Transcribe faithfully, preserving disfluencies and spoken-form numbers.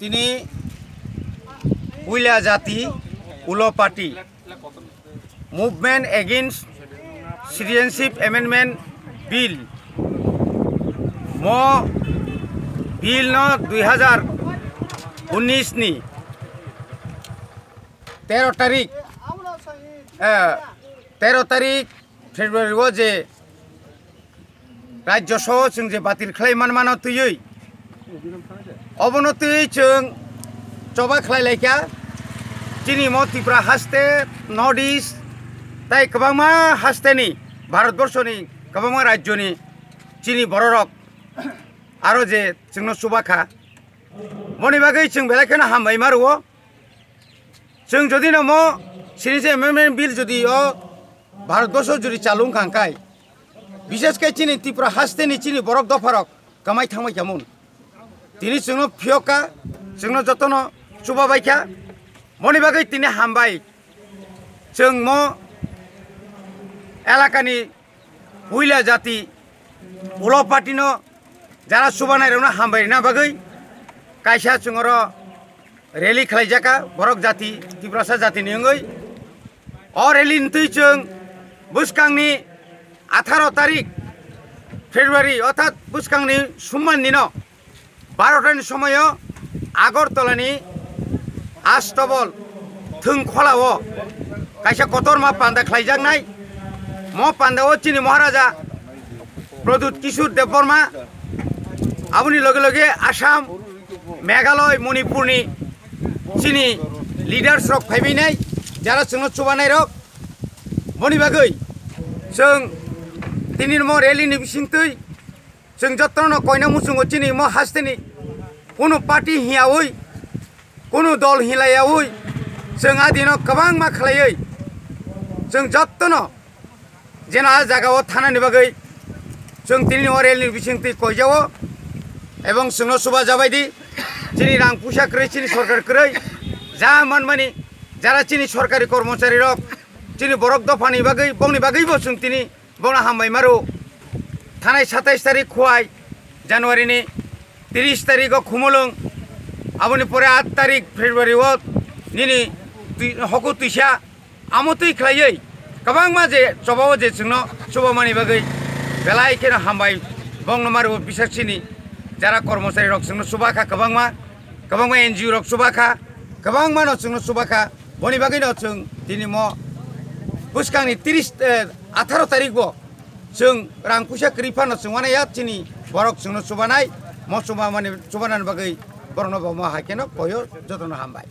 Tini puila jati ulo party Movement Against Citizenship Amendment Bill, mo bill no dui hazar unis ni tero tarik, eh, tero tarik February o je Rajya Sabha chwng je batil khlai man mano twiwi, obono twiwi chwng choba khlai laikha. Chini mo Tripura haste, North East, tai kwbangma haste ni, Bharat Borsho ni kwbangma rajyo ni chini bororok aro je chwngno chuba kha, moni bagwi chwng belai kheno hambai ma rwo. Chwng jodi no mo sini je amendment bill jodi o Bharat Borsho jodi chalung kha kai, bishes khe chini Tripura haste ni chini borok dopharok kamai thangmai kha mun. Tini chwngno phiyok kha, chwngno jotono chuba bai kha. Moni bagwi tini hambai. Chwng mo elakani puila jati ulo party no jara chubanai rokno hambai rina bagwi kaisa chwng oro rally khlaijaka borok jati, Tiprasa jatini wngwi. O rally ni twi chwng bwskangni atharo tarik February, orthat bwskangni summan dino barota ni somoyo Agartala ni Astobol Thwngkhola o kaisa kotorma panda khlaijaknai. Mo panda o chini Maharaja Pradyut Kishore Debbarma, aboni loge loge Assam, Meghalaya, Manipur ni chini leaders rok phaibainai, jara chwngno chubanai rok. Boni bagwi chwng tini mo rally ni bisingtwi chwng jotono koina muchungo chini mo haste ni kunu party hiyawi, kunu dol hilayawi chwng adino kwbangma khlaiwi chwng jotono jeno a jaga o thanani bagwi chwng tini o rally ni bisingtwi koijao ebong chwngno chuba jabai di. Chini rang puisa kwrwi, chini sorkar kwrwi, ja manmani jara chini sorkari kormochari rok, chini borok dophani bagwi, bongni bagwibo chwng tini bongno hambai maro. Thanai satais tarik Khowai, January ni tris tarik o Khumulwng, aboni pore aat tarik February o nini twi-, hoku twisa amo twi khlaiwi kwbangma je chobao je chwngno chubamani bagwi belai kheno hambai. Bongno maro bisasini jara kormochari rok chwngno chuba kha kwbangma, kwbangma N G O rok chuba kha, kwbangma no chwngno chuba kha. Boni bagwi no chwng tini mo bwskangni tris, eh, atharo tarik bo chwng rang puisa kwrwi phano chwng wanaya chini borok chwngno chubanai, mo chubamani, chubanani bagwi borokno bo mo hai kheno koyo jotono hambai.